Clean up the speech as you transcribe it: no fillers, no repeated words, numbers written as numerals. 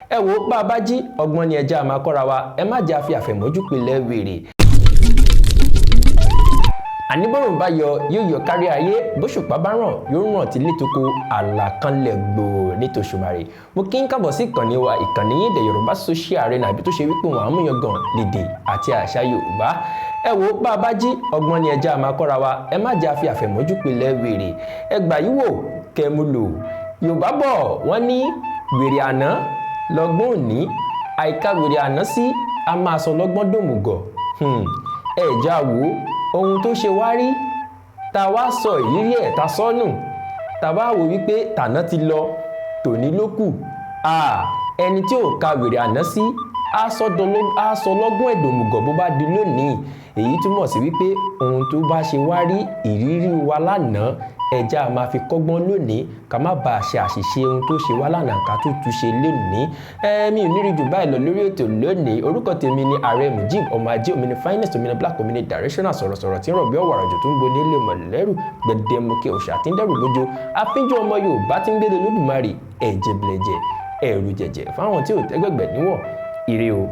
Ẹ wo, bá a bá jí, ọgbọ́n ni ẹja máa kọ́ra wa. Ẹ má jẹ́ àfi àfẹ̀mọ́jú pilẹ̀ wèrè. Àní bọ́rùn bá yọ, yóò yọ kárí ayé. Bóṣùpá bá ràn, yóò ràn tí létoko àlàkalẹ̀ gbòò nítòṣùmarè. Mo kí n kábọ̀ sí ìkànnì wa, ìkànnì yín, The Yorùbá Social Arena, àbí tó ṣe wípé wọn àmúyangàn lédè àti àṣà Yorùbá. Ẹ wo, bá a bá jí, ọgbọ́n ni ẹja máa kọ́ra wa. Ẹ má jẹ́ àfi àfẹ̀mọ́jú pilẹ̀ wèrè. Ẹ gbà yí wò kẹ́ mú lò. Yorùbá bọ̀, wọ́n ní wèrè àná lọ́gbọ́n òní, àìka wèrè àná sí a máa sọ lọ́gbọ́n dòmùgọ̀. Ẹ já wò ó, ohun tó ṣe wá rí tá a wá sọ ìrírí ẹ̀ ta sọ́nù, tá a bá wò wípé tàná ti lọ, tòní ló kù. Ẹni tí ò ka wèrè àná sí á sọ lọ́gbọ́n ẹ̀dòmùgọ̀ bó bá di lónìí. Èyí túmọ̀ sí wípé ohun tó bá ṣe wá rí, ìrírí wa lánàá, ẹja máa fi kọ́gbọ́n lónìí, ká má bàa ṣe àṣìṣe ohun tó ṣe wá lánàá, ká tún tún ṣe lónìí. Ẹ̀mí ò ní rí jù báyìí lọ lórí ètò lónìí. Orúkọ tèmi ni Ààrẹ Mujib, ọmọ ajé, òmìnir finest, òmìnir black, òmìnir directional, sọ̀rọ̀sọ̀rọ̀ tí ń rọ̀ bí ọ̀wàrà jù, tó ń gbóni ilé mọ̀lẹ́rù gbẹdẹmukẹ, òṣà tí ń dẹ́rù lójo, àfínjú ọmọ Yorùbá tí ń gbélé Lódùmarè, ẹ̀jẹ̀ bìlẹ̀jẹ̀, ẹ̀rù jẹ̀jẹ̀ fáwọn tí ò tẹ́gbẹ̀gbẹ̀ níwọ̀. Ire o.